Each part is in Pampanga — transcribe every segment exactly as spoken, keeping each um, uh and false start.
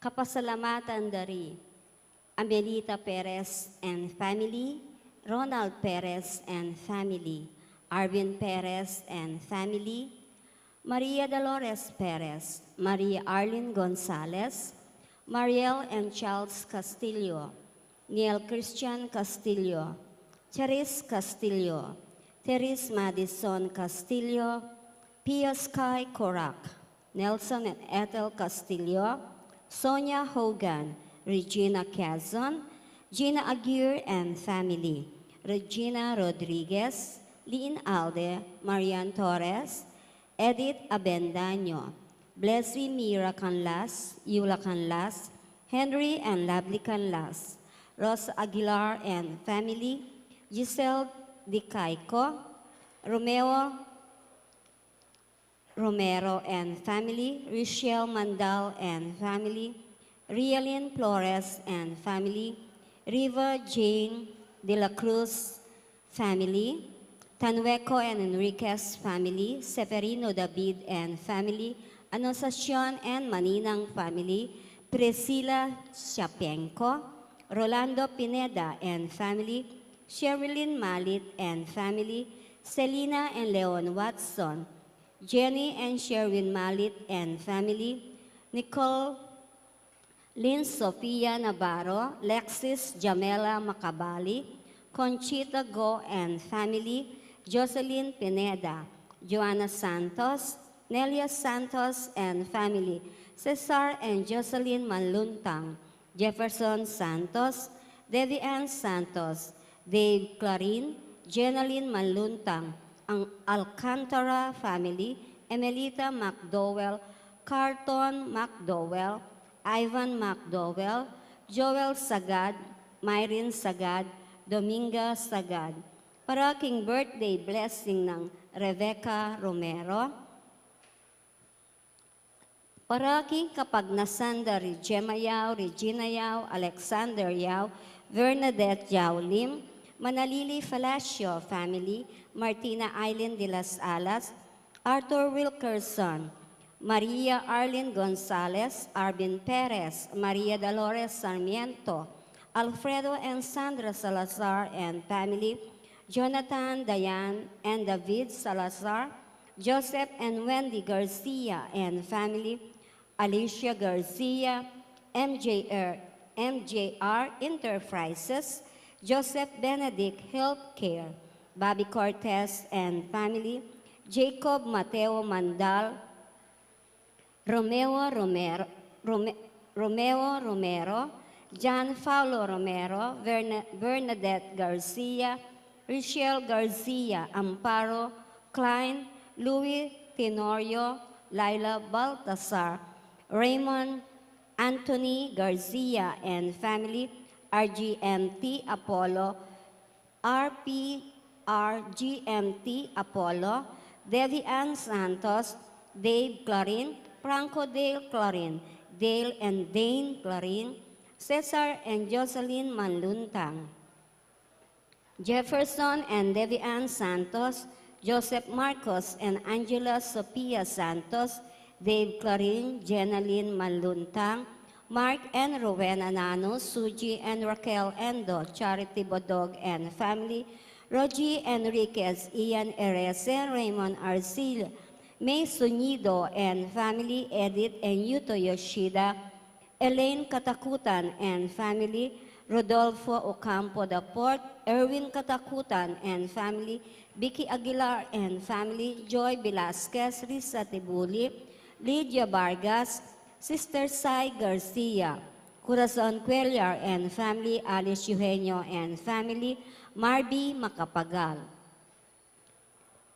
Kapasalamatan da ri Amelita Perez and family, Ronald Perez and family, Arvin Perez and family, Maria Dolores Perez, Maria Arlene Gonzalez, Mariel and Charles Castillo, Neil Christian Castillo, Charis Castillo, Teres Madison Castillo, Pia Sky Corac, Nelson and Ethel Castillo, Sonia Hogan, Regina Quezon, Gina Aguirre and family, Regina Rodriguez, Lynn Alde, Marian Torres, Edith Abendaño, Blessy Mira Canlas, Yula Canlas, Henry and Lovely Canlas, Rosa Aguilar and family, Giselle Dicaico, Romeo Romero and family, Richelle Mandal and family, Rialyn Flores and family, Riva Jane de la Cruz family, Tanueco and Enriquez family, Severino David and family, Anunciacion and Maninang family, Priscilla Siapenco, Rolando Pineda and family, Sherilyn Malit and family, Selina and Leon Watson, Jenny and Sherwin Malit and family, Nicole, Lynn Sofia Navarro, Lexis Jamela Macabali, Conchita Go and family, Jocelyn Pineda, Joanna Santos, Nelia Santos and family, Cesar and Jocelyn Manluntang, Jefferson Santos, Debbie Ann Santos, Dave Clarin, Jenalyn Manluntang, ang Alcantara family, Emelita McDowell, Carlton McDowell, Ivan McDowell, Joel Sagad, Myrin Sagad, Dominga Sagad. Para king birthday blessing nang Rebecca Romero, para king kapagnasan da ri Gemma Yao, Regina Yao, Alexander Yao, Bernadette Yao Lim, Manalili Falacio family, Martina Aileen de las Alas, Arthur Wilkerson, Maria Arlene Gonzalez, Arvin Perez, Maria Dolores Sarmiento, Alfredo and Sandra Salazar and family, Jonathan, Diane, and David Salazar, Joseph and Wendy Garcia and family, Alicia Garcia, M J R, M J R Enterprises, Joseph Benedict Healthcare, Bobby Cortez and family, Jacob Mateo Mandal, Romeo Romero, Rome-, Romeo Romero, John Paulo Romero, Bern-, Bernadette Garcia, Richelle Garcia, Amparo Klein, Louis Tenorio, Laila Baltasar, Raymond Anthony Garcia and family, R G M T Apollo, R P R G M T Apollo, Debbie Ann Santos, Dave Clarin, Franco Dale Clarin, Dale and Dane Clarin, Cesar and Jocelyn Manluntang, Jefferson and Debbie Ann Santos, Joseph Marcos and Angela Sophia Santos, Dave Clarin, Jenalyn Manluntang, Mark and Rowena Nano, Suji and Raquel Endo, Charity Bodog and family, Rogie Enriquez, Ian Erese, Raymond Arcilla, May Sunido and family, Edith and Yuto Yoshida, Elaine Katakutan and family, Rodolfo Ocampo the fourth, Erwin Katakutan and family, Vicky Aguilar and family, Joy Velasquez, Risa Tibuli, Lydia Vargas, Sister Sai Garcia, Corazon Cuellar and family, Alice Eugenio and family, Marby Macapagal.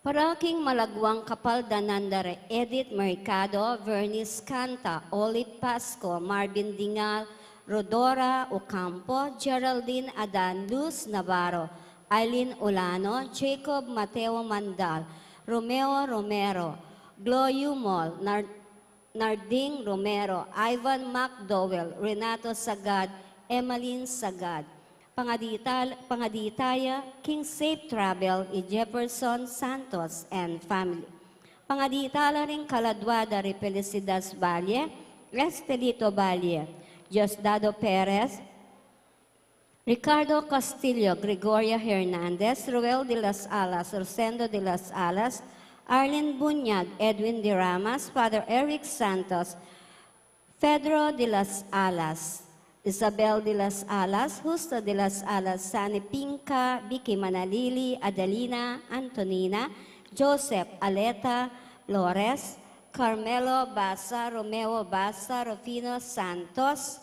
Para king malaguang kapaldanan da re Edith Mercado, Vernice Canta, Olive Pasco, Marvin Dingal, Rodora Ocampo, Geraldine Adan, Luz Navarro, Aileen Ulano, Jacob Mateo Mandal, Romeo Romero, Glo Yumol, Nar-, Narding Romero, Ivan McDowell, Renato Sagad, Emmeline Sagad. Pangadital-, pangaditaya king safe travel i Jefferson Santos and family. Pangaditala ring kaladwa da ri Felicidad Valle, Estelito Valle, Diosdado Perez, Ricardo Castillo, Gregoria Hernandez, Ruel de las Alas, Rosendo de las Alas, Arlene Buñag, Edwin de Ramas, Father Eric Santos, Pedro de las Alas, Isabel de las Alas, Justo de las Alas, Sani Pinca, Vicky Manalili, Adelina, Antonina, Joseph Aleta, Lores, Carmelo Basa, Romeo Basa, Rufino Santos,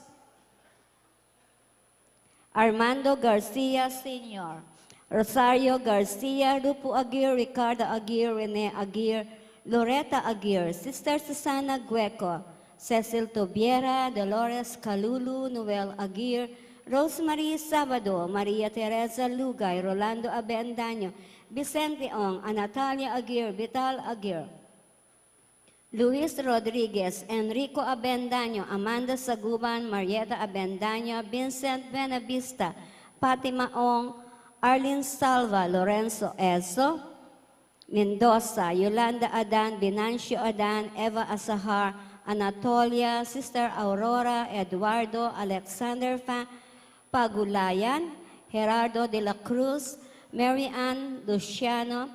Armando Garcia Senior, Rosario Garcia, Rupo Aguirre, Ricardo Aguirre, Rene Aguirre, Loretta Aguirre, Sister Susana Gueco, Cecil Tubiera, Dolores Calulu, Noel Aguirre, Rosemary Sabado, Maria Teresa Lugay, Rolando Abendaño, Vicente Ong, Anatalia Aguirre, Vital Aguirre, Luis Rodriguez, Enrico Abendaño, Amanda Saguban, Marieta Abendaño, Vincent Buenavista, Fatima Ong, Arlene Salva, Lorenzo Ezo Mendoza, Yolanda Adan, Venancio Adan, Eva Asahar, Anatolia, Sister Aurora, Eduardo, Alexander Fa-, Pagulayan, Gerardo de la Cruz, Mary Ann Luciano,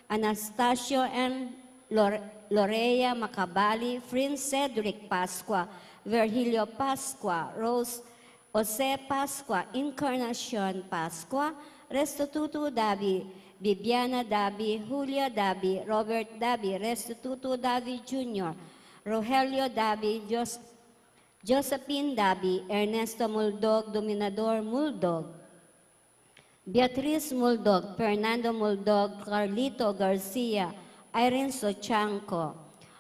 Anastasio and Lor-, Lorea Macabali, Prince Cedric Pascua, Virgilio Pascua, Rose Jose Pascua, Encarnacion Pascua, Restituto Dabi, Bibiana Dabi, Julia Dabi, Robert Dabi, Restituto Dabi Junior, Rogelio Dabi, Jos-, Josephine Dabi, Ernesto Muldog, Dominador Muldog, Beatriz Muldog, Fernando Muldog, Carlito Garcia, Irene Sochanco,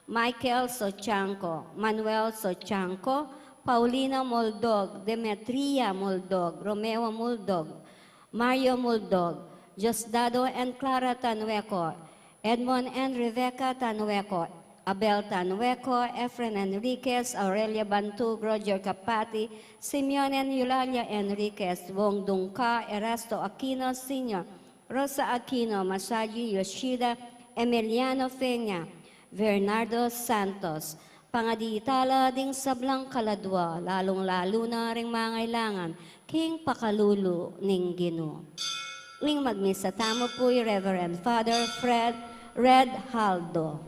Michael Sochanco, Manuel Sochanco, Paulino Muldog, Demetria Muldog, Romeo Muldog, Mario Muldog, Diosdado and Clara Tanueco, Edmond and Rebecca Tanueco, Abel Tanueco, Efren Enriquez, Aurelia Bantug, Roger Capati, Simeon and Eulalia Enriquez, Wong Dungca, Erasto Aquino Senior, Rosa Aquino, Masaji Yoshida, Emiliano Peña, Bernardo Santos, pangadi tala ding sablang kaladua, lalung-lalu na ring mangailangan king pakalulu ning Ginu. Ing magmisa tamu pu i Reverend Father Fred Red Haldo.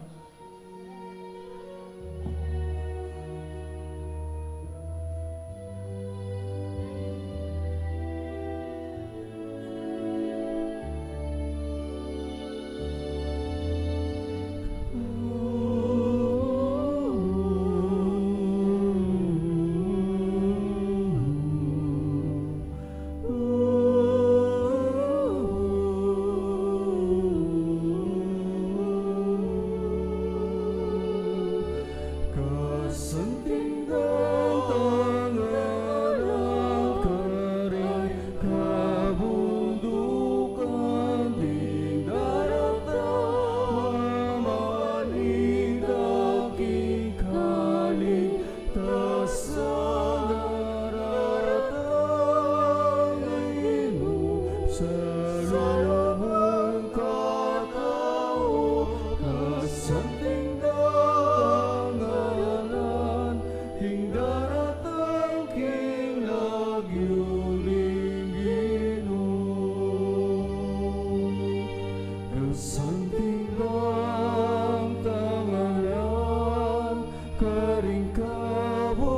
Kasanting bang tangalan karing kabundukan.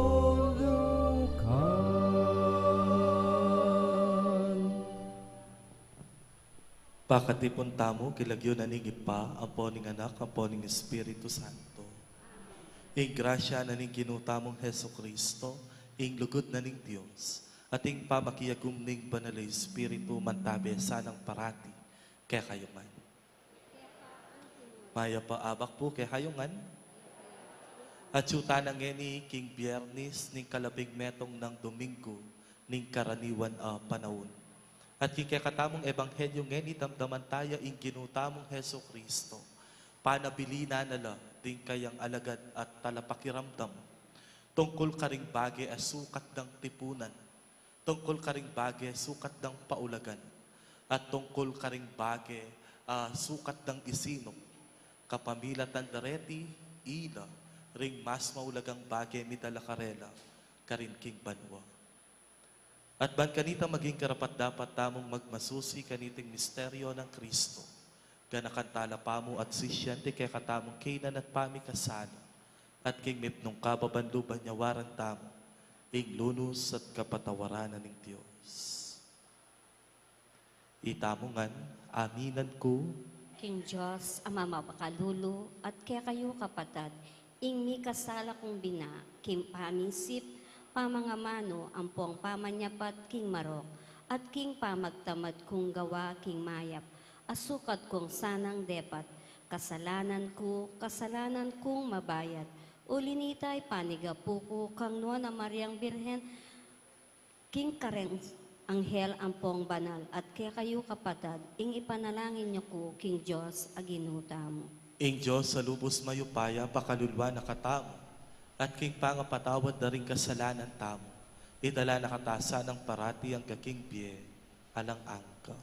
Pakatipun tamu king lagyu na ning Ibpa, ampo ning Anak, ampo ning Espiritu Santo. Ing grasya na ning Ginu tamung Jesucristo, ing lugud na ning Dios, at ing pamakiagum ning Banal a Espiritu, mantabe sanang parati kekayu ngan. Mayap a abak pu kekayu ngan. Atyu tana ngeni king Biernis ning kalabing metung nang Dominggu ning karaniwan a panaun. At king kekatamung ebanghelyu ngeni, damdaman taya ing Ginu tamung Jesucristo, panabilinan na la ding kayang alagad at talapakiramdam tungkul karing bage a sukat dang tipunan, tungkul karing bage sukat dang paulagan, at tungkul karing bage, ah, sukat dang isinup. Kapamilatan dareti, ila ring mas maulagang bage mitala karela, karin king banua. At ban kanita maging karapat-dapat tamung magmasusi kaniting misteryo nang Kristo, ganakan tala pamu at sisian ti kekatamung kainan at pamikasala, at king mipnung kababan lub nyawaran tamu ing lunus at kapatawaran na ning Dios. Itamu ngan, aminan ku king Dios a mamakalulu, at kekayu kapatad, ing mikasala kung bina, king pamisip, pamangamanu, ampong pamanyapat king marok, at king pamagtamad kung gawa king mayap, a sukat kung sanang depat, kasalanan ku, kasalanan kung mabayad, uli nita ipanigapu ku kang Nuan a Mariang Birhen, king kareng anghel ampong banal, at kekayu kapatad, ing ipanalangin yu ku king Dios a Ginu tamu. Ing Dios a lubus mayupaya pakaluluan na katamu, at king pangapatawad da ring kasalanan tamu, idala na kata sanang parati angga king bie alang angga.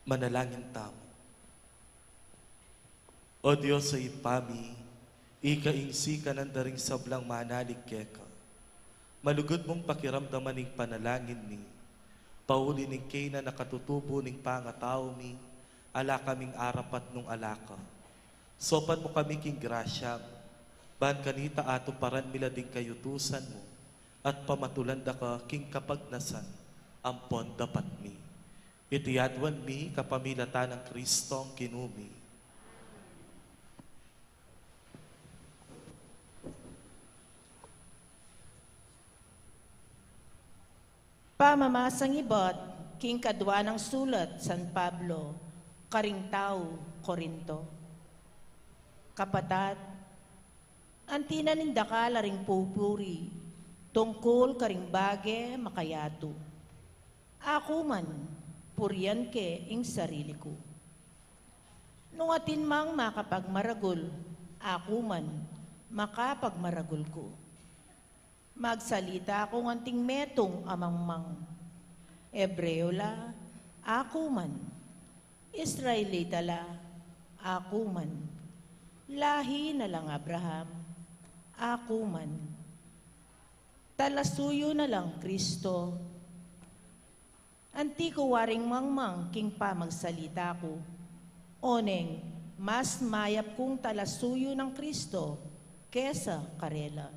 Manalangin tamu. O Dios a Ibpa mi, ika ing sikanan da ring sablang manalig keka. Malugud mung pakiramdaman ing panalangin mi, pauli ning kainan a katutubu ning pangatau mi, ala kaming arapat nung ala ka. Saupan mu kami king grasya mu, ban kanita atuparan mi la ding kayutusan mu, at pamatulan da ka king kapagnasan ampon dapat mi. Iti aduan mi kapamilatan nang Kristong Ginu mi. Pamamasang ibat king kadua nang sulat San Pablo karing tau Corinto. Kapatad, anti na ning dakal a ring pupuri tungkul karing bage makayatu. Aku man, purian ke ing sarili ku. Nung atin mang makapagmaragul, aku man, makapagmaragul ku. Magsalita kung anting metung a mangmang. Ebreo la, aku man. Israelita la, aku man. Lahi na lang Abraham, aku man. Talasuyu na lang Kristo. Anti ku waring mangmang king pamagsalita ku, oneng mas mayap kung talasuyu nang Kristo kesa karela.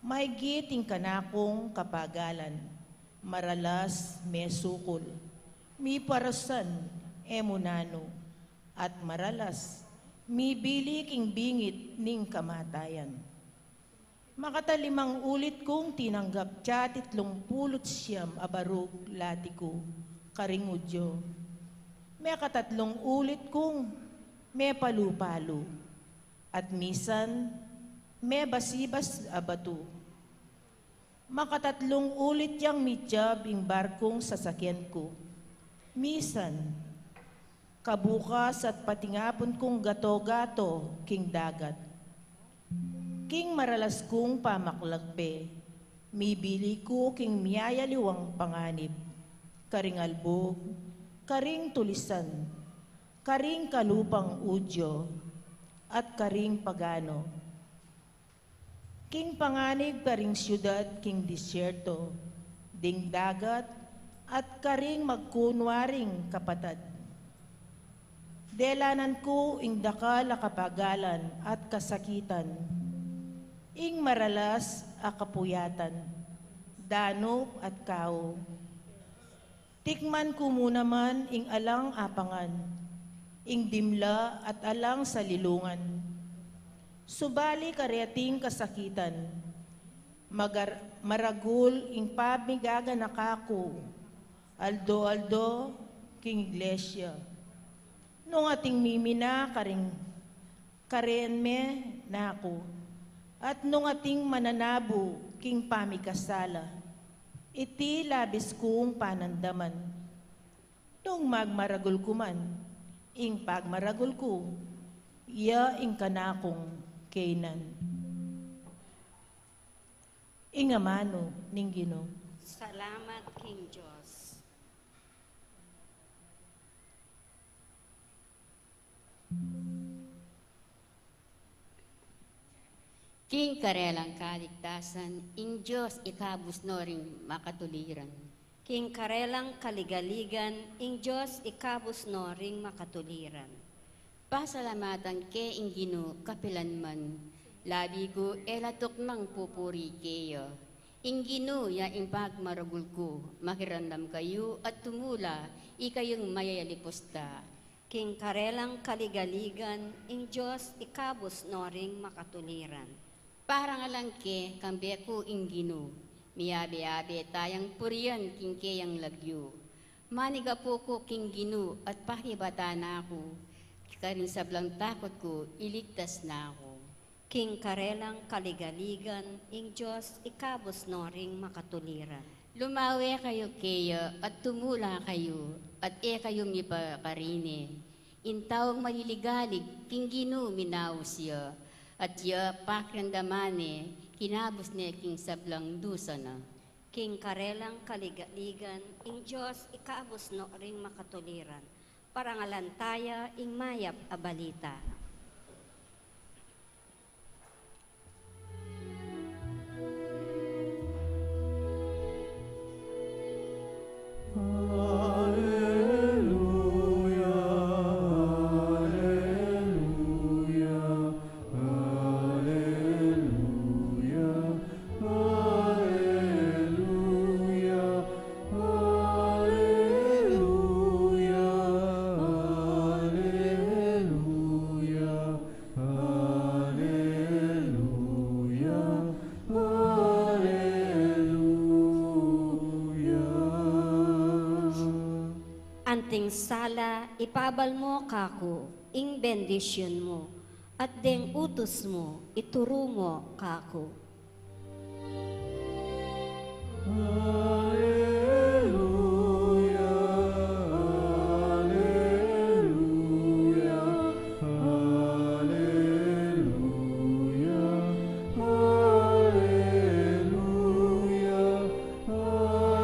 Maigit ing kanakung kapagalan, maralas mesukul, miparusan e mu nanu, at maralas mibili king bingit ning kamatayan. Makatalimang ulit kung tinanggap ya titlung pulu't siyam a barug lati ku karing Hudyo. Mekatatlung ulit kung mepalu-palu, at misan mebasibas a batu. Makatatlung ulit yang mityab ing barkung sasakyan ku. Misan, kabukas at patingapun kung gato-gato king dagat. King maralas kung pamaklagpe, mibili ku king miyayaliwang panganib, karing albug, karing tulisan, karing kalupang Hudyo, at karing pagano. King panganib karing syudad king disyerto, ding dagat, at karing magkunwaring kapatad. Delanan ku ing dakal a kabagalan at kasakitan, ing maralas a kapuyatan, danup at kau. Tikman ku mu naman ing alang apangan, ing dimla at alang salilungan. Subali kareting kasakitan, magar-, maragul ing pamigaganaka ku, aldo-aldo king iglesia. Nung ating mimina karing karene me naku, at nung ating mananabu king pamikasala, iti labis kung panandaman. Nung magmaragul ku man, ing pagmaragul ku, iya ing kanakung kaynan. Ing amanu ning Ginu. Salamat king Dios. King karelang kaligtasan, ing Dios ikabus no ring makatuliran. King karelang kaligaligan, ing Dios ikabus no ring makatuliran. Pasalamatan ke ing Ginu kapilan man, labi ku e la tuknang pupuri keya. Ing Ginu ya ing pagmaragul ku, makiramdam kayu at tumula, ikayung mayayalipus da. King karelang kaligaligan, ing Dios ikabus no ring makatuliran. Parangalan ke, kambe ku ing Ginu, miyabe-abe tayang purian king keyang lagyu. Manigapu ku king Ginu at pakibatan na ku, karing sablang takut ku, iligtas na ku. King karelang kaligaligan, ing Dios ikabus no ring makatuliran. Lumawe kayu keya at tumula kayu, at e kayu mipakarine. Ing taung maliligalig, king Ginu minaus ya, at ya pakiramdaman ne, kinabus ne king sablang dusa na. King karelang kaligaligan, ing Dios ikabus no ring makatuliran. Parangalan taya ing mayap a balita. Alleluia, alleluia, alleluia, alleluia, alleluia, alleluia. Alleluia, alleluia. Anting sala, ipabal mo kaku ing bendisyun mu, at deng utus mu, ituru mo kaku. Alleluia, alleluia, alleluia, alleluia,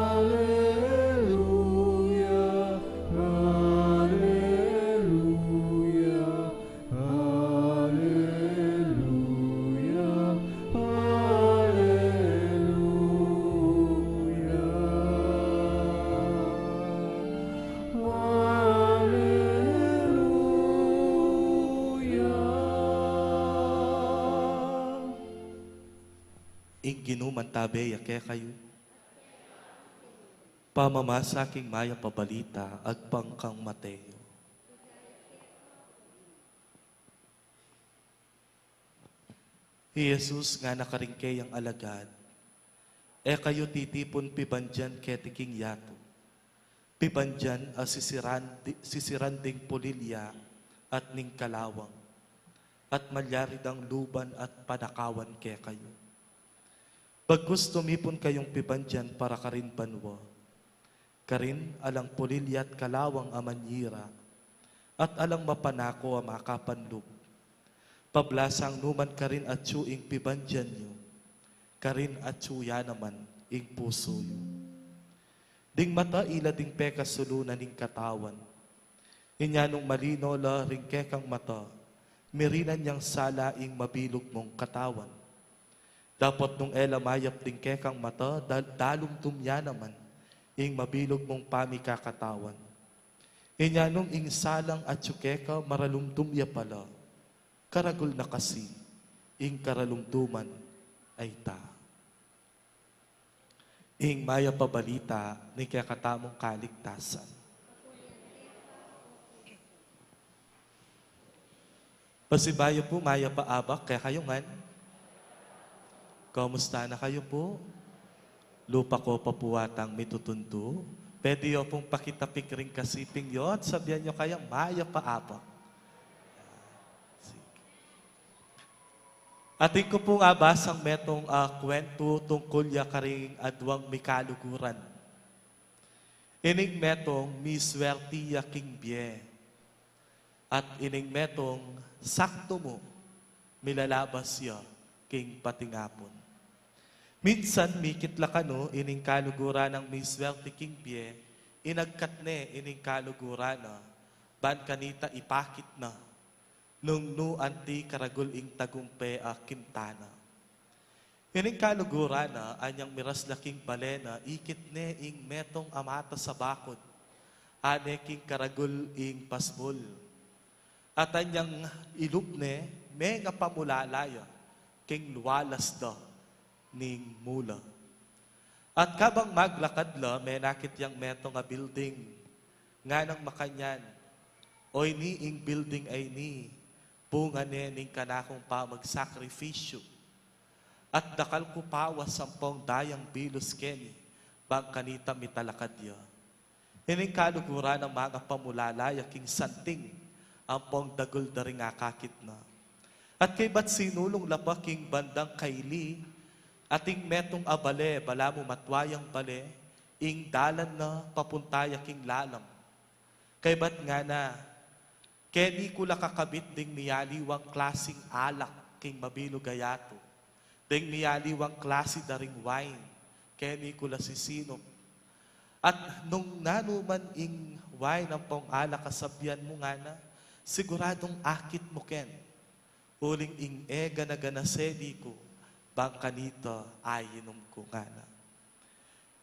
alleluia, alleluia. Alleluia, alleluia, alleluia. Ing Ginu mantabe ya kekayu. Pamamasa king mayap a balita agpang kang Mateo. I Jesus ngana karing keyang alagad, e kayu titipun pibandian keti king yatu, pibandian a sisiran, sisiran ding pulilya at ning kalawang, at malyari dang luban at panakawan kekayu. Bagkus tumipun kayung pibandian para karin banua, karin alang pulilya at kalawang a manyira, at alang mapanako a makapanlub. Pablasang nu man karin atyu ing pibandian yu, karin atyu ya naman ing pusu yu. Ding mata ila ding pekasulu na ning katawan. Inya nung malino la ring kekang mata, mirinan yang sala ing mabilug mung katawan. Dapot nung e la mayap ding kekang mata, dal-, dalumdum ya naman ing mabilug mung pamikakatawan. Inya nung ing salang atyu keka maralumdum ya pala, karagul na kasi ing karalumduman a ita. Ing mayap a balita ning kekatamung kaligtasan. Pasibayu pu, mayap a abak kekayu ngan. Kumusta na kayu pu? Lupa ko pa pu atang mitutuntu. Pwede yu pung pakitapik ring kasiping yu at sabian yu kayang mayap a abak. Sige. Atin ku pung abasang metung a kuwentu tungkul ya karing adwang mikaluguran. Ining metung miswerti ya king bie, at ining metung saktu mu milalabas ya king patingapun. Minsan mikit la kanu ining kaluguran nang miswerti king bie, inagkat ne ining kaluguran na ban kanita ipakit na nung nu anti karagul ing tagumpe a kimta na. Ining kaluguran na anyang miras la king bale na, ikit ne ing metung a matas a bakud, ane king karagul ing pasbul. At anyang ilup ne, menga pamulala ya king lualas da ning mula. At kabang maglakad la, menakit yang metung a building, nganang makanyan, "Oyni ing building a ini, bunga ne ning kanakung pamagsakripisyu. At dakal ku pawas ampong dayang bilus keni, bang kanita mitalakad ya." Ining kaluguran na menga pamulala ya king santing ampong dagul da ring akakit na. At kaybat sinulung la pa king bandang kaili, atin metung a bale, balamu matua yang bale, ing dalan na papunta ya king lalam. Kaybat ngana, "Keni ku la kakabit ding mialiwang klasing alak king mabilug a yatu, ding mialiwang klasi da ring wine, keni ku la sisinup. At nung nanu man ing wine ampong alak a sabian mu," ngana, "siguradung akit mu ken, uling ing e gana-gana seli ku, bang kanita ainum ku," ngana.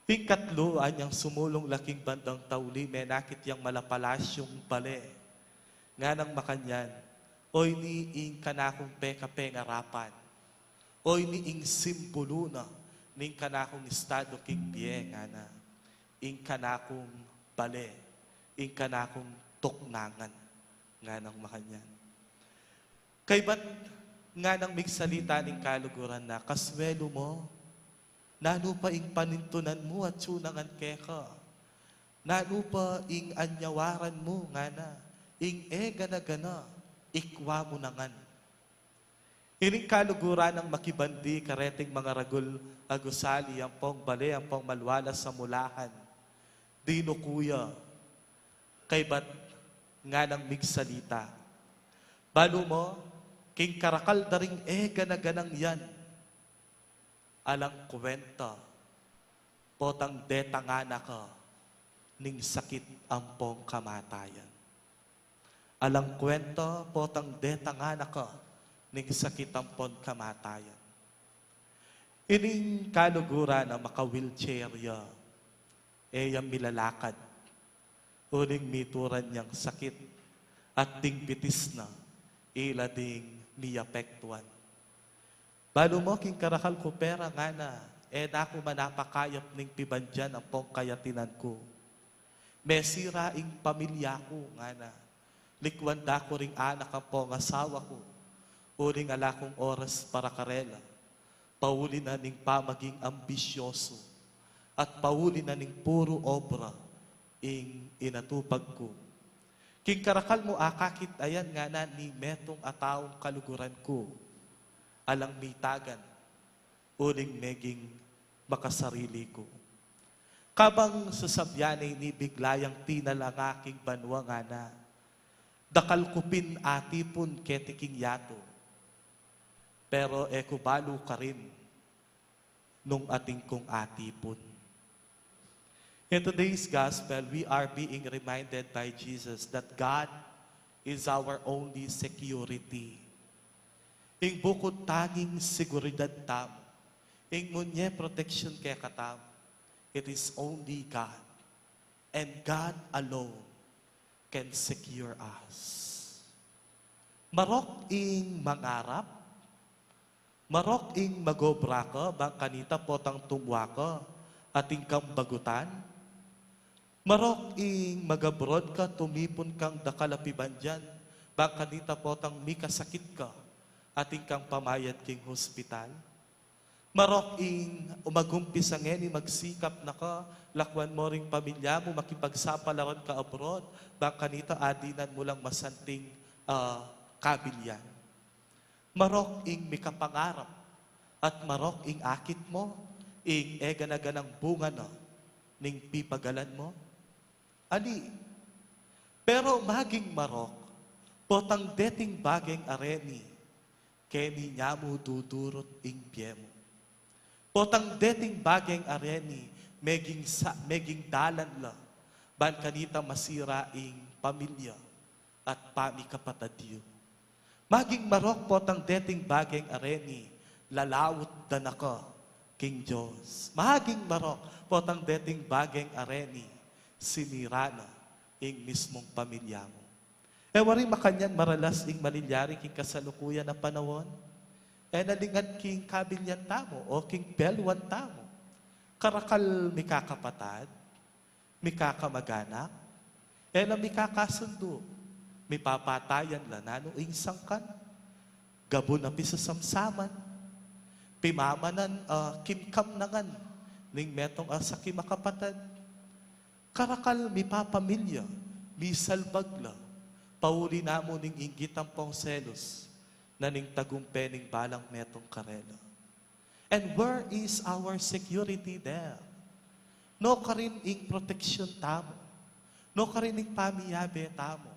Ing katlu, anyang sumulung la king bandang tauli, menakit yang malapalasyung bale, nganang makanyan, "Oyni ing kanakung pekapengarapan. Oyni ing simbulu na ning kanakung estadu king bie," ngana. "Ing kanakung bale, ing kanakung tuknangan," nganang makanyan. Kaybat nganang migsalita ning kaluguran na, "Kaswelu mu, nanu pa ing panintunan mu atyu na ngan keka? Nanu pa ing anyawaran mu?" ngana. "Ing e gana-gana, ikwa mu na ngan." Ining kaluguran nang makibandi kareting mangaragul a gusali ampong bale ampong malualas a mulahan, dinuku ya, kaybat nganang migsalita, "Balu mu, king karakal da ring e gana-ganang yan, alang kwenta potang detangan na ka ning sakit ampong kamatayan. Alang kwenta potang detangan na ka ning sakit ampong kamatayan." Ining kaluguran na maka-wheelchair ya, e ya milalakad, uling mituran yang sakit, at ding bitis na ila ding miapektuan. "Balu mu, king karakal ku pera," ngana, "e da ku manapakayap ning pibandian ampong kayatinan ku. Mesira ing pamilya ku," ngana. "Likwan da ku ring anak ampong asawa ku, uling ala kung oras para karela, pauli na ning pamaging ambisyosu, at pauli na ning puru obra ing inatupag ku. King karakal mu akakit ayan," ngana, "ni metung a taung kaluguran ku, alang mitagan, uling meging makasarili ku." Kabang sasabian na ini, bigla yang tinalanga king banua, ngana, "Dakal ku pin atipun keti king yatu, pero e ku balu karin nung atin kung atipun." In today's gospel, we are being reminded by Jesus that God is our only security. Ing bukud tanging seguridad tamu, ing munye protection kekatamu, it is only God, and God alone. can secure us. Marok ing mangarap, marok ing magobra ka, bang kanita potang tumua ka, atin kang bagutan. Marok ing mag-abroad ka, tumipun kang dakal a pibandian, bang kanita potang mikasakit ka, atin kang pamayad king hospital. Marok ing umagumpisa ngeni magsikap na ka, lakwan mo ring pamilya mu, makipagsapalaran ka abroad, bang kanita adinan mu lang masanting, ah, kabilian. Marok ing mikapangarap, at marok ing akit mo, ing e gana-ganang bunga na ning pipagalan mo. Ali, pero maging marok, potang deting bageng areni, keni nya mu dudurut ing bie mu. Potang deting bageng areni, meging sa-, meging dalan la, ban kanita masira ing pamilya at pamikapatad yu. Maging marok potang deting bageng areni, lalaut da na ka king Dios. Maging marok potang deting bageng areni, sinira na ing mismung pamilya mu. E wari makanyan maralas ing malilyari king kasalukuyan a panaun? E na lingan king kabilian tamu o king belwan tamu. Karakal mikakapatad, mikakamaganak, e na mikakasundu, mipapatayan la nanu ing sangkan, gabun a pisasamsaman, pimamanan, ah, kimkam na ngan ning metung a saki makapatad. Karakal mipapamilya, misalbag la, pauli na mu ning inggit ampong selos, na ning tagumpe ning balang metung karela. And where is our security there? Nu karin ing protection tamu? Nu karin ing pamiyabe tamu?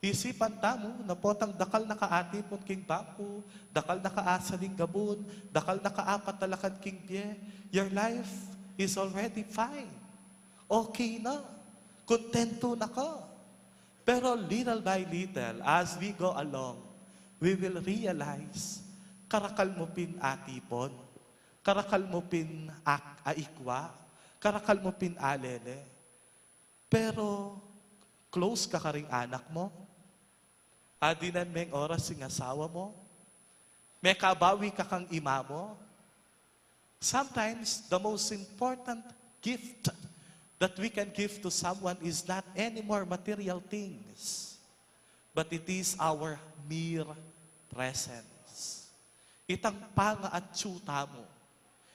Isipan tamu na potang dakal na ka atipun king bangku, dakal na ka asaling gabun, dakal na ka apatalakad king bie, your life is already fine. Okay na. Kontentu na ka. Pero little by little, as we go along, we will realize, karakal mu pin atipun, karakal mu pin ak-, aikwa, karakal mu pin alele. Pero close ka karing anak mu? Adinan meng oras ing asawa mu? Mekabawi ka kang ima mu? Sometimes, the most important gift that we can give to someone is not any more material things, but it is our mere presence. Itang pangaatsu tamu.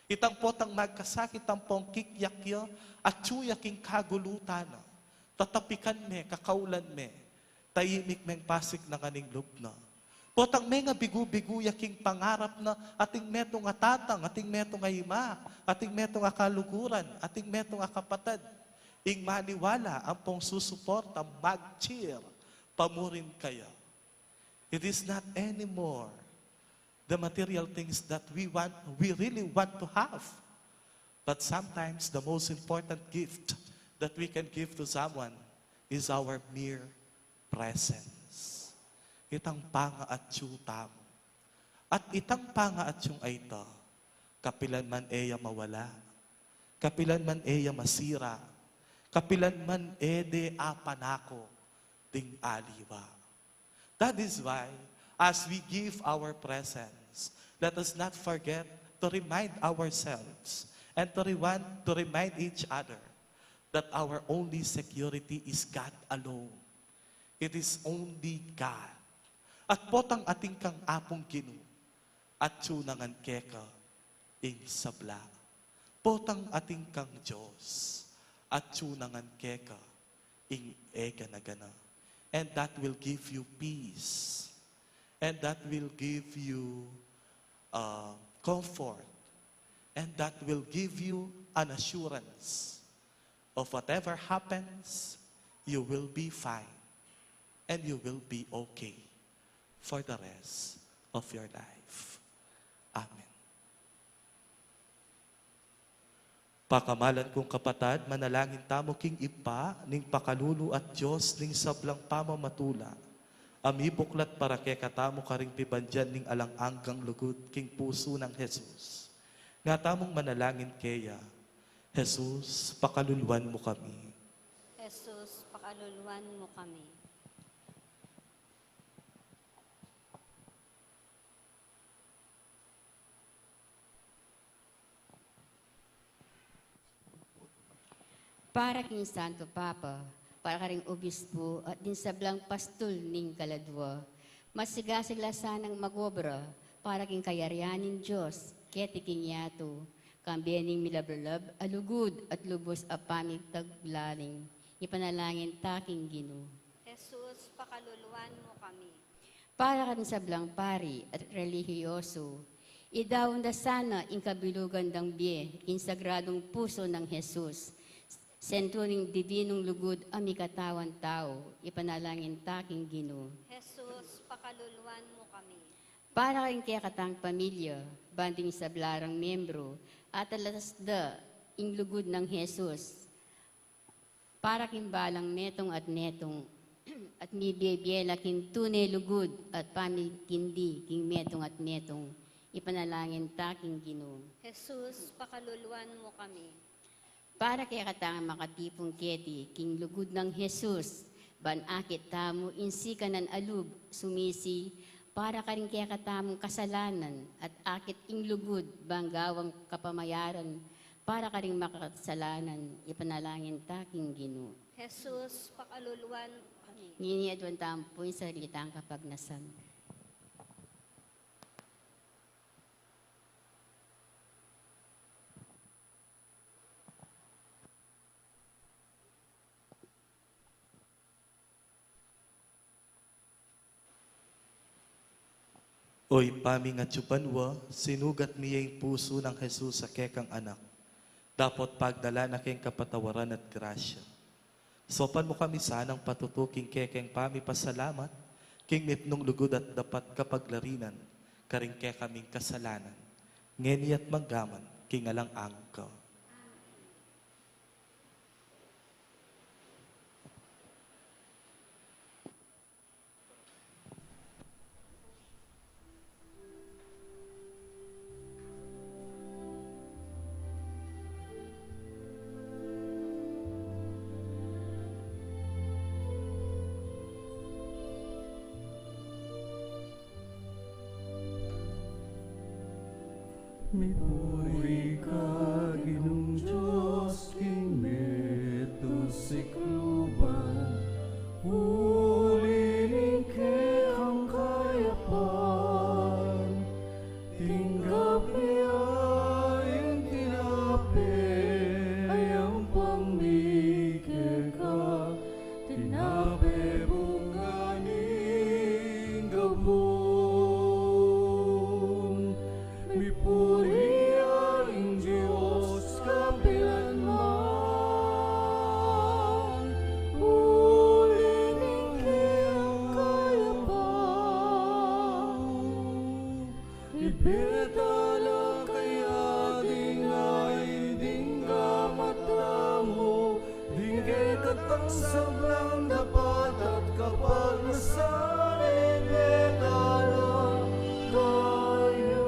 Itang potang magkasakit ampong kikyak ya, atsu ya king kagulutan na. Tatapikan me, kakaulan me. Taimik meng pasik na ngan ing lub na. Potang mengabigu-bigu ya king pangarap na ating metung a tatang, ating metung a ima, ating metung a kaluguran, ating metung a kapatad. Ing maniwala ampong susuporta, mag-cheer, pamurin kaya. It is not anymore the material things that we want, we really want to have. But sometimes the most important gift that we can give to someone is our mere presence. Itang pangaatsu tamu. At itang pangaatsu a ita, kapilan man e ya mawala, kapilan man e ya masira, kapilan man e de apanako ding aliwa. That is why, as we give our presence, let us not forget to remind ourselves and to remind, to remind each other that our only security is God alone. It is only God. At potang atin kang Apung Ginu, atsu na ngan keka ing sabla. Potang atin kang Dios, atsu na ngan keka ing e gana-gana. And that will give you peace. And that will give you, uh, comfort. And that will give you an assurance of whatever happens, you will be fine and you will be okay for the rest of your life. Amen. Pakamalan kung kapatad, manalangin tamu king Ibpa ning pakalulu at Dios ning sablang pamamatula, a mibuklat para kekatamu karing pibandian ning alang anggang lugud king pusu nang Jesus. Nga tamung manalangin keya: Jesus, pakaluluan mu kami. Jesus, Kaluluan mu kami. Para king Santo Papa, para karing obispo at ding sablang pastul ning kaladwa, masigasig la sanang magobra para king kayarian ning Dios keti king yatu, kambe ning milablab a lugud at lubus a pamagtaglaling. Ipanalangin ta king Ginu. Jesus, pakaluluan mu kami. Para karing sablang pari at relihiyoso, idaun da sana ing kabilugan dang bie king sagradung pusu nang Jesus, sentru ning dibinung lugud a mikatawan tau. Ipanalangin ta king Ginu. Jesus, pakaluluan mu kami. Para king kekatang pamilya, ban ding sabla rang membru, atalas da ing lugud nang Jesus para king balang metung at metung, at mibie-bie la king tune lugud at pamikindi king metung at metung. Ipanalangin ta king Ginu. Jesus, pakaluluan mu kami. Para kekatang makatipun keti king lugud nang Jesus, ban akit tamu ing sikanan a lub sumisi para karing kekatamung kasalanan, at akit ing lugud ban gawang kapamayaran para karing makasalanan. Ipanalangin ta king Ginu. Jesus, pakaluluan mu kami. Ngeni aduan tamu pu ing salitang kapagnasan. O Ibpa mi a atsu banua, sinugat mi ya ing pusu nang Jesus a kekang Anak, dapot pagdalan na keng kapatawaran at grasya. Saupan mu kami sanang patutu king kekeng pamipasalamat, king mipnung lugud at dapat kapaglarinan, karing kekaming kasalanan, ngeni at manggaman king alang angga. Mipuri ka, Ginung Dios, king metung sikluban, uli ning kekang kayapan, tinggap ya ing tinape, a yang pamikeka, tinape bunga ning gabun. Mipuri ya ing Dios kapilan man, uli ning kekang kayapan. Ibie ta la kaya ding ain ding gamat tamu, ding kekatang sablang dapat at kapagnasan, ibie ta la kaya.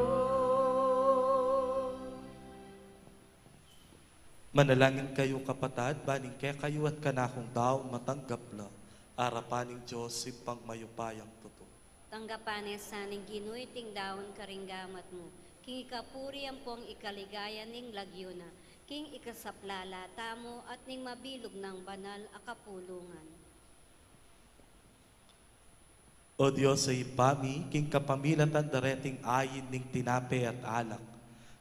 Manalangin kayu, kapatad, ban ing kekayu at kanakung daun matanggap la arapan ning Dios Ibpang mayupayang tutu. Tanggapan ne sa ning Ginu iting daun karing gamat mu, king ikapuri ampong ikaligaya ning lagyu na, king ikasaplala tamu at ning mabilug nang banal a kapulungan. O Dios a Ibpa mi, king kapamilatan da reting ain ning tinape at alak,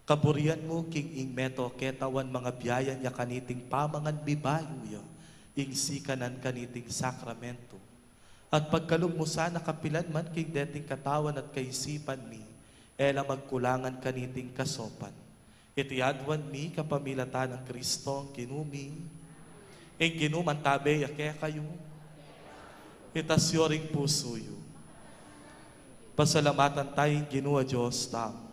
kaburian mu king ing meto ketawan mangabiayan ya kaniting pamangan mibayu ya ing sikanan kaniting sakramento. At pagkalub mu sana kapilan man king deting katawan at kaisipan mi, e la magkulangan kaniting kasopan. Iti aduan mi kapamilatan nang Kristong Ginu mi. Ing Ginu mantabe ya kekayu. Itas yu ring pusu yu. Pasalamatan taya ing Ginu a Dios tamu.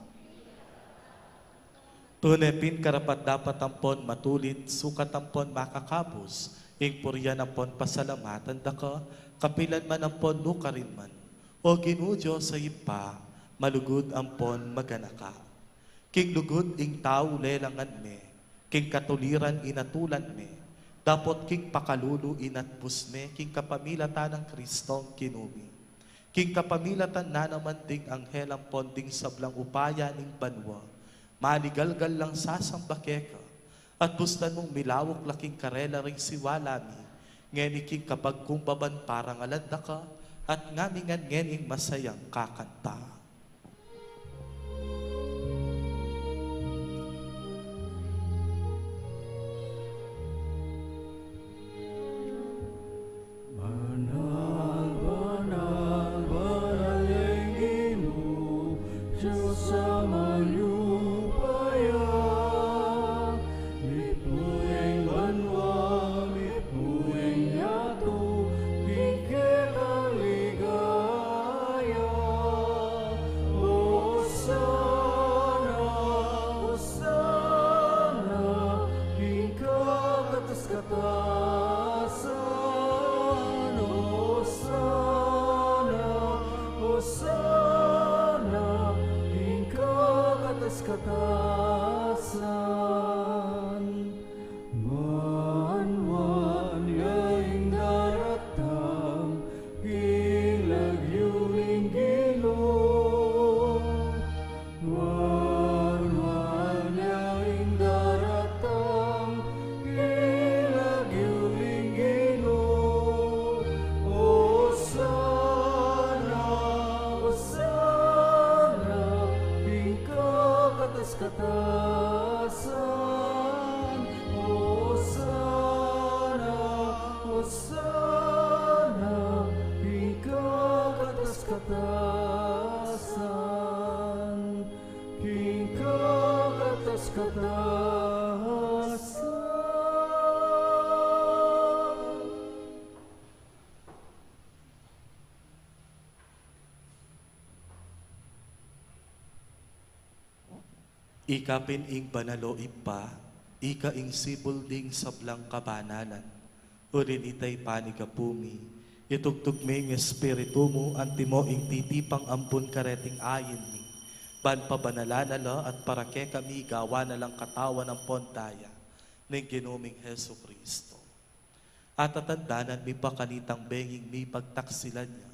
Tune pin karapat-dapat ampon matulid, sukat ampon makakabus, ing purian ampon pasalamatan da ka, kapilan man ampon nukarin man, O Ginu Dios a Ibpa, malugud ampon maganaka. King lugud ing tau lelangan me, king katuliran inatulan me, Dapot king pakalulu inatbus me king kapamilatan nang Kristong Ginu mi. King kapamilatan na naman ding anghel ampon ding sablang upaya ning banua, maligalgal lang sasamba keka, at bustan mung milauk la king karela ring siwala mi, ngeni king kapagkumbaban parangalan da ka, at ngamingan ngening masayang kakanta. Banal, banal, banal yang Ginu, Dios a mayupaya. Mipuing banua, mipuing yatu, king kekang ligaya. Hosana, Hosana, king kakatas-katasan. Hosana, Hosana, king kakatas-katasan. Manuan ya ing daratang king lagyu ning Ginu. Manuan ya ing daratang king lagyu ning Ginu. Hosana, Hosana, king kakatas-katasan. Hosana, Hosana, king kakatas-katasan. King kakatas-katasan. Ika pin ing banal, o Ibpa, ika ing sibul ning sablang kabanalan. Uli nita, panigapu mi, itugtug me ing Espiritu mu, antimo ing titipang ampon kareting ain mi, ban pabanalan na la at para kekami gawan na lang katawan ampon daya ning Ginu ming Jesucristo. Atatandanan mi pa kanitang benging mipagtaksilan ya,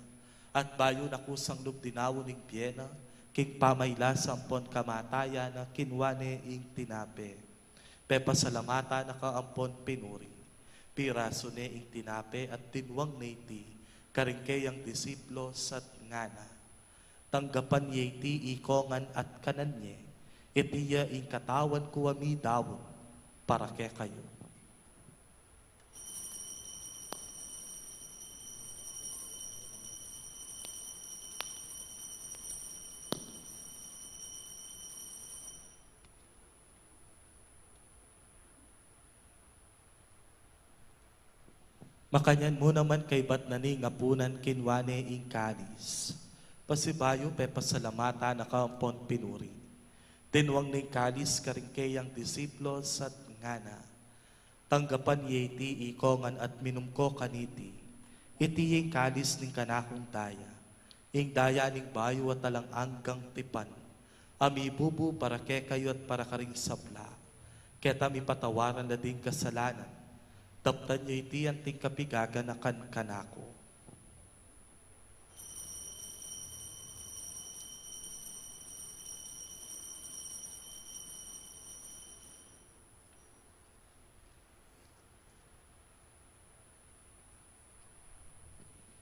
at bayu na kusang lub dinaun ing bie na, king pamailasa ampon kamatayan na, kinua ne ing tinape. Pepasalamatan na ka ampon pinuri. Pirasu ne ing tinape at dinwang ne iti karing keyang disipulus at ngana: Tanggapan ye iti ikongan at kanan ye, iti ya ing katawan ku a midaun para kekayu. Makanyan mu naman kaybat na ning apunan, kinua ne ing kalis. Pasibayu pepasalamatan na ka ampon pinuri. Dinwang ne ing kalis karing keyang disipulus at ngana: Tanggapan ye iti ikongan at minum ko kaniti. Iti ya ing kalis ning kanakung daya, ing daya ning bayu at alang anggang tipan, a mibubu para kekayu at para karing sabla, keta mipatawaran la ding kasalanan. Daptan ye iti anting kapigaganakan kanaku.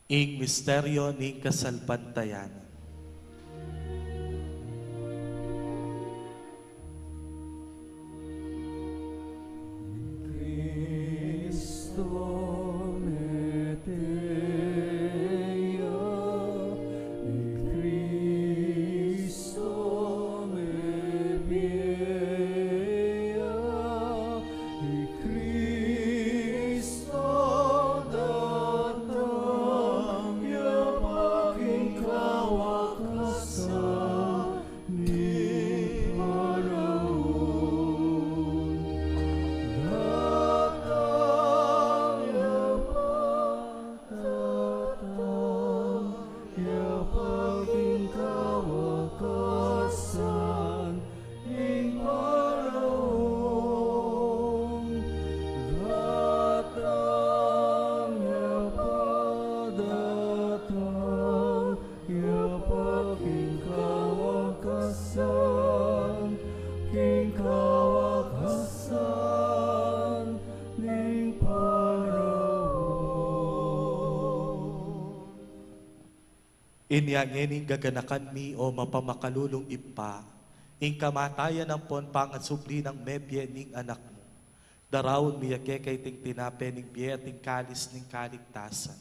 Ing misteryu ning kasalpantayanan. Cristo mete ya, i Cristo mebie ya, i Cristo datang ya pa king kawa Inya ngeni gaganakan mi, o mapamakalulung Ibpa, ing kamatayan ampon pangasubli nang mebie ning Anak mu. Daraun mi ya keka iting tinape ning bie at ing kalis ning kaligtasan.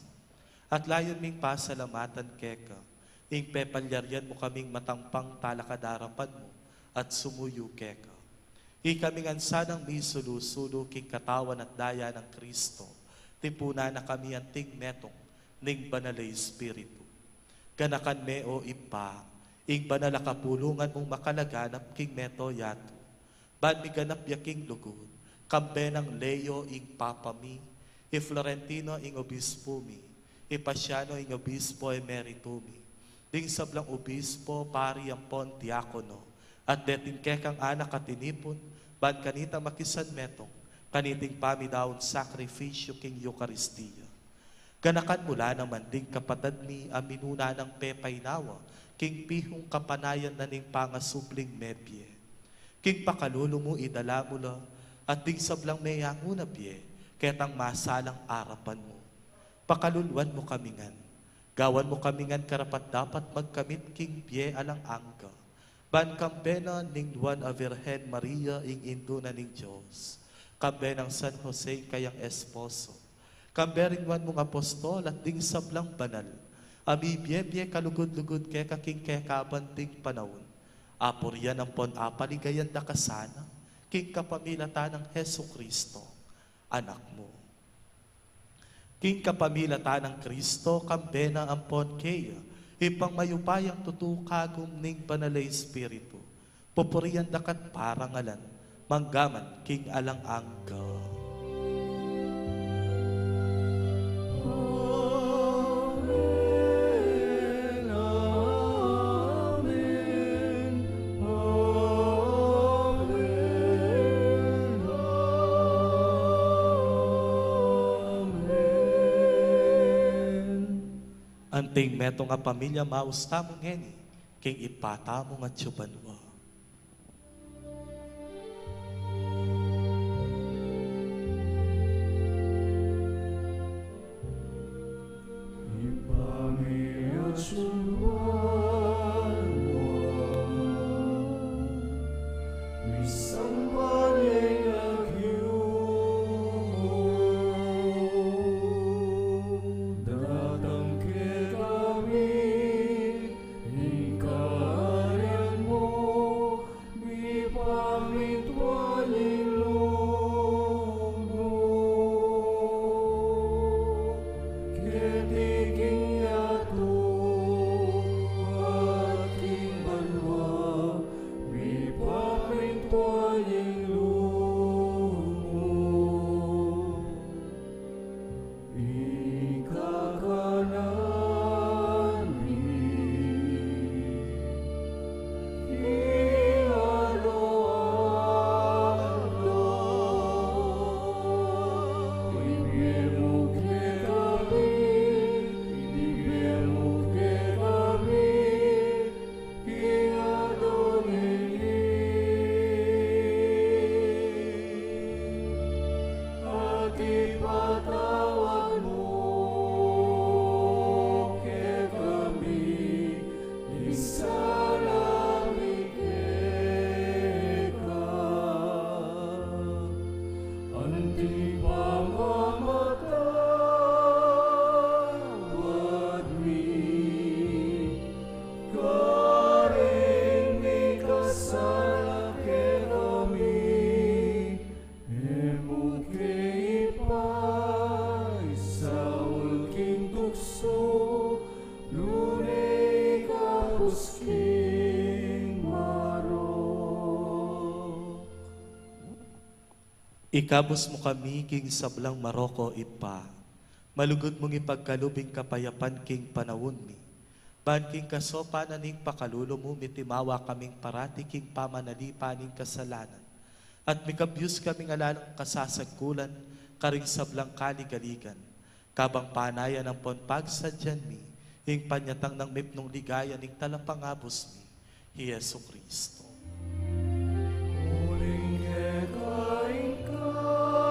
At layun ming pasalamatan keka ing pepalyarian mu kaming matampang talakad arapan mu at sumuyu keka. Ikami ngan sanang misulu-sulu king katawan at daya nang Kristo, tipunan na kami anting metung ning Banal a Espiritu. Ganakan me, o Ibpa, ing banal a kapulungan mung makalaganap king mabilug a yatu, ban miganap ya king lugud, kambe nang Leo ing Papa mi, i Florentino ing Obispo mi, i Pasiano ing Obispo Emerito mi, ding sablang obispo, pari ampon diakono, at deting kekang anak a tinipun, ban kanita makisanmetung kaniting pamidaun sakrifisyu king Eukaristia. Ganakan mu la naman ding kapatad mi a minuna nang pepainawa king pihung kapanayan na ning pangasubling mebie. King pakalulu mu idala mu la, at ding sablang meyangu na bie, ketang masalang arapan mu. Pakaluluan mu kami ngan. Gawan mu kami ngan karapat-dapat magkamit king bie alang angga, ban kambe na ning Nuan a Virgen Maria ing Indu na ning Dios, kambe nang San Jose ing kayang esposo, kambe ring nuan mung apostol at ding sablang banal a mibie-bie kalugud-lugud keka king kekaban ding panaun, apurian ampon apaligayan da ka sana king kapamilatan nang Jesucristo, Anak mu. King kapamilatan nang Kristo, kambe na ampon keya, Ibpang mayupayang tutu, kagum ning Banal a Espiritu, pupurian da ka't parangalan, manggaman king alang angga. Amen, amen, amen, amen. Anting metung a pamilya, maus tamu ngeni king Ibpa tamu ngatsu banua. Datang kekami ing kaharian mu, mipamintuan ing lub mu keti king yatu at king banua. Mipamintuan ing lub mu. Ing kakanan mi king aldo-aldo ibie mu kekami, ibie mu kekami king aldo ngeni, at ipatawad mu kekami ing sala mi keka, anti ing pamamatawad mi karing mikasala kekami. E mu ke ipaisaul king tuksu, nune ikabus king marok. Ikabus mu kami king sablang marok, o Ibpa. Malugud mung ipagkalub ing kapayapan king panaun mi, ban king kasopan na ning pakalulu mu, mitimawa kaming parati king pamanalipan ning kasalanan, at mikabyus kaming alang kasasagkulan karing sablang kaligaligan, kabang panayan ampon pagsadyan mi ing panyatang nang mipnung ligaya ning Talapangabus mi, i Jesucristo. Uling keka ing kaharian,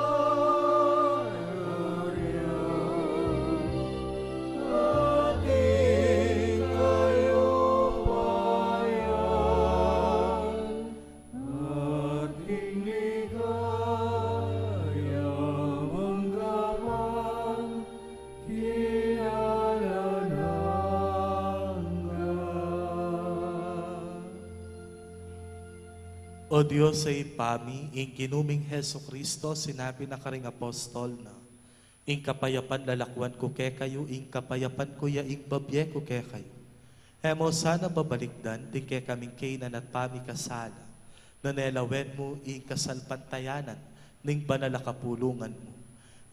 at ing O Dios a Ibpa mi, ing Ginu ming Jesucristo, sinabi na karing apostol na, ing kapayapan lalakwan ku kekayu, ing kapayapan ku ya ing babie ku kekayu. E mu sana babalikdan ding kekaming kainan at pamikasala, nune lawen mu ing kasalpantayanan ning banal a kapulungan mu.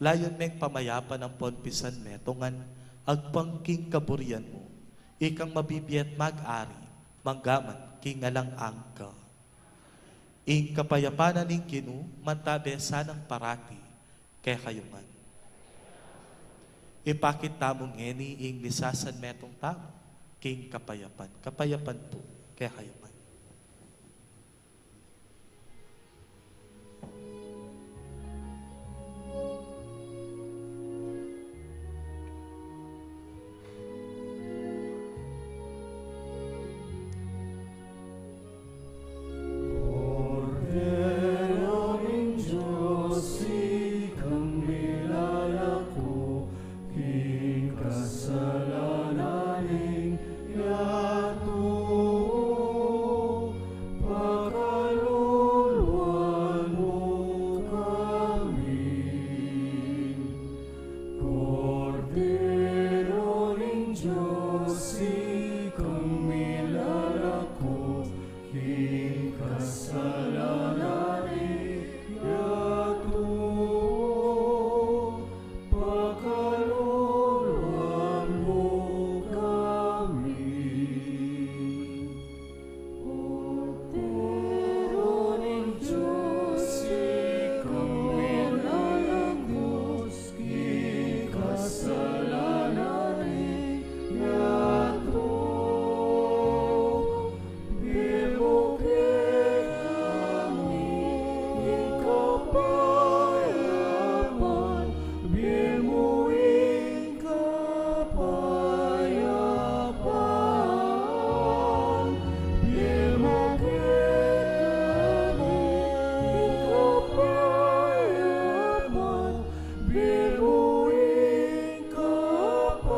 Layun meng pamayapan ampon pisan metungan, agpang king kaburian mu, ikang mabibie at mag-ari, manggaman king alang angga. Ing kapayapan na ning Ginu, mantabe sanang parati kekayu ngan. Ipakit tamu ngeni ing misasanmetung tamu king kapayapan. Kapayapan pu kekayu ngan. Kordero ning Dios, ikang milalako king kasalanan ning yatu, pakaluluan mu kami. Kordero ning Dios, ikang milalako king kasalanan ning yatu, pakaluluan mu kami. Kordero ning Dios, ikang milalako king kasalanan ning yatu, ibie mu kekami ing kapayapan, ibie mu ing kapayapan, ibie mu kekami ing kapayapan, ibie mu ing kapayapan.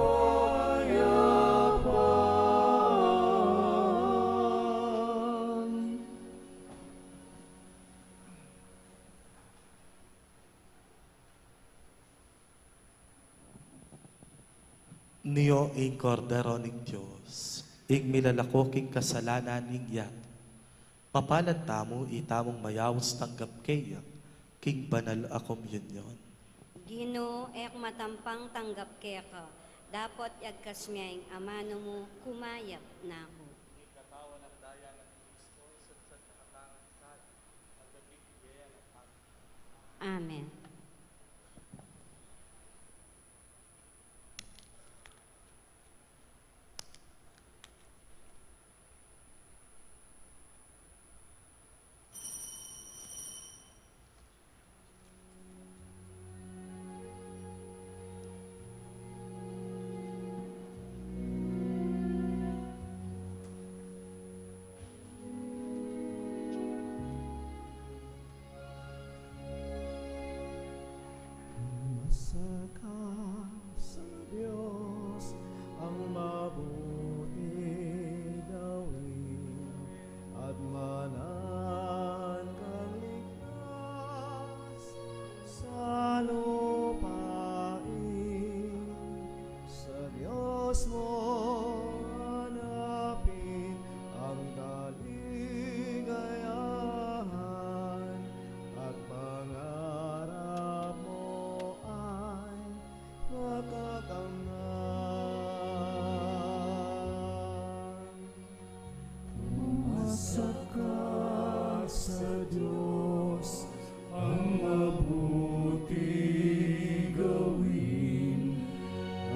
Nio ing Kordero ning Dios, ing milalako king kasalanan ning yatu. Mapalad tamu, itamung mayaus tanggap keya king banal a komunyon. Ginu, e ku matampang tanggap keka, dapot yagkas me ing amanu mu, kumayap na ku. Amen. Masaka sa Dios ang mabuti gawin, at manan kang ligtas sa lupain. Sa Dios mo hanapin ang kaligayahan, at pangarap mo ay makakamtan. Umasakat sa Dios ang mabuti gawin,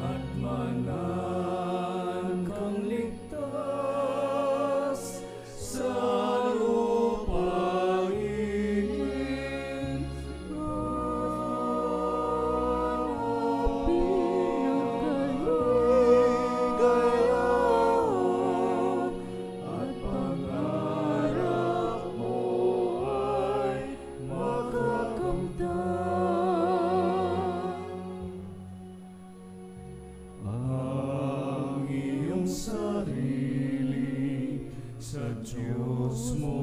at manan kang ligtas sa lupain. At pangarap mo ay makakamtan. Ang iyong sarili sa Diyos mo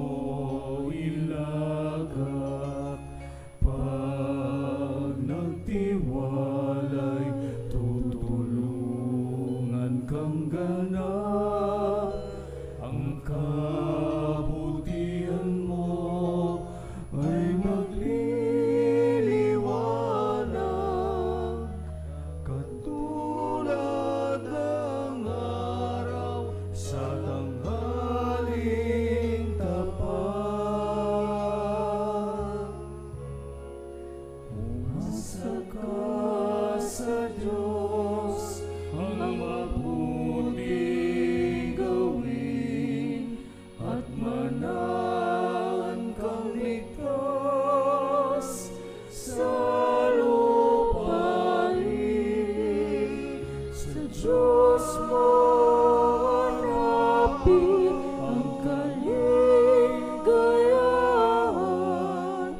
Ang kaligayahan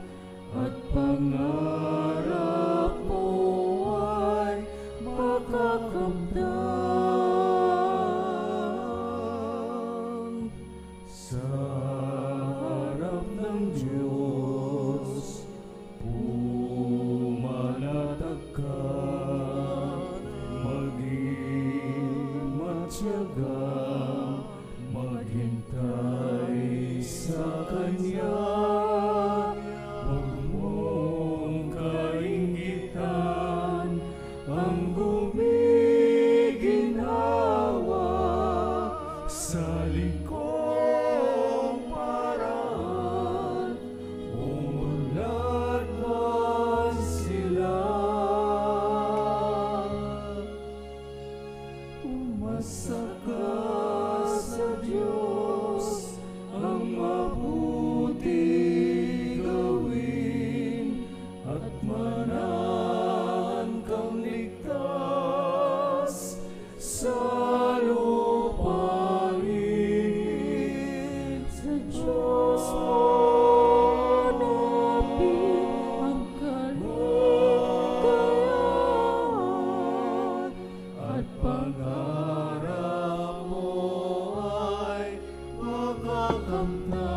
at pangarap mo ay makakamtan sa harap ng Diyos. Pumanatag ka, maging matyaga, maghintay sa Kanya. Huwag mong kainggitan ang gumiginhawa sa likong paraan. Umunlad man sila, umasa ka sa Diyos, ang mabuti gawin, at manahan kang ligtas sa lupain. Sa Diyos manapin ang kaligayahan at pangarap mo ay makakamtan.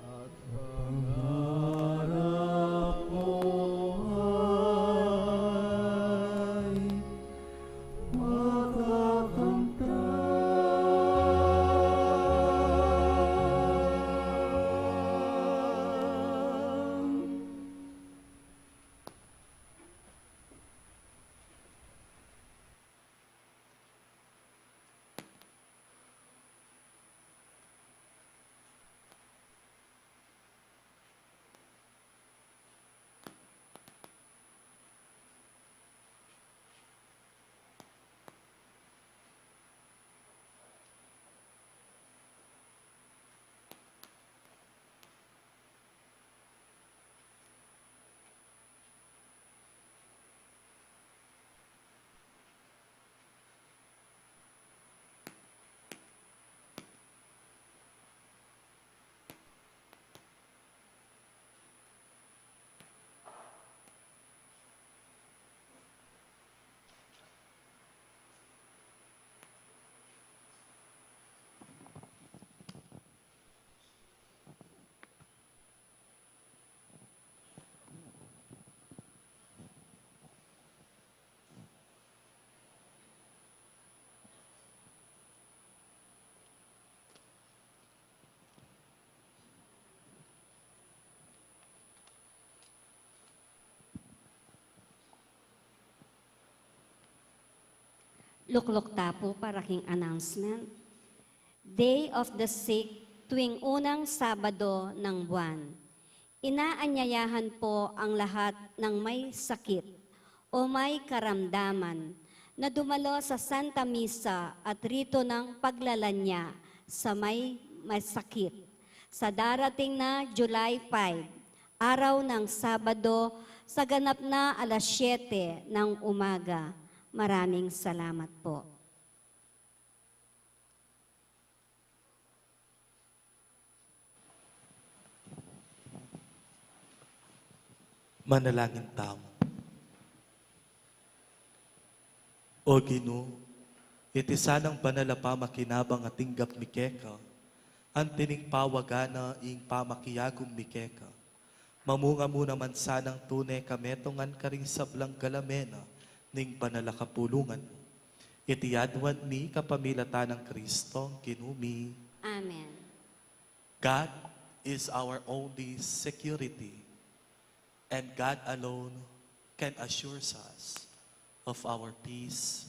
At pangarap mo ay makakamtan. Lukluk ta pu para king announcement. Day of the Sick, tuwing unang Sabado ng buwan. Inaanyayahan po ang lahat ng may sakit o may karamdaman na dumalo sa Santa Misa at rito ng paglalanya sa may masakit. Sa darating na July five, araw ng Sabado, sa ganap na alas siyete ng umaga. Maraming salamat po. Manalangin tamu. O Ginu, iti sanang banal a pamakinabang a tinggap mi keka, anti ning pawagan na ing pamakiagum mi keka, mamunga mu naman sanang tune kametungan karing sablang galamen na ning banal a kapulungan mu. Iti aduan mi kapamilatan nang Kristong Ginu mi. Amen. God is our only security, and God alone can assure us of our peace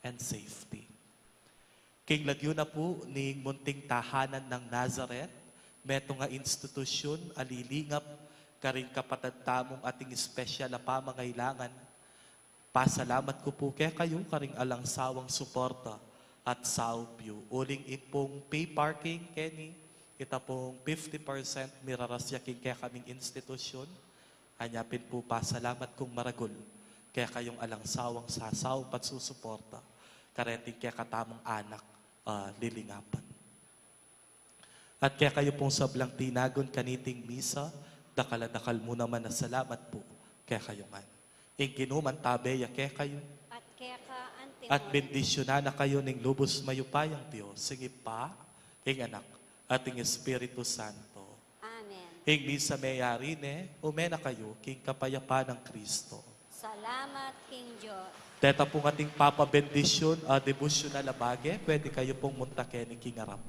and safety. King lagyu na pu ning munting tahanan ng Nazareth, metung a institusyun a lilingap karing kapatad tamung ating espesyal a pamangailangan, pasalamat ku pu kekayu karing alang sawang suporta at saup yu. Uling ing pung pay parking keni, ita pung fifty percent miraras ya king kekaming institusyun, anya pin pu pasalamat kung maragul kekayung alang sawang sasawa at susuporta kareting kekatamung anak, ah, lilingapan. At kekayu pung sablang tinagun kaniting misa, dakal a dakal mu naman a salamat pu kekayu ngan. Ing Ginu mantabe ya kekayu. At keka anti. At bendisyunan na kayu ning lubus mayupayang Dios, ing Ibpa, ing Anak, at ing Espiritu Santo. Amen. Ing misa meyari ne, ume na kayu king kapayapan nang Kristo. Salamat king Dios. Deta pung ating papabendisyun a debosyunal a bage, pwede kayu pung munta keni king arap.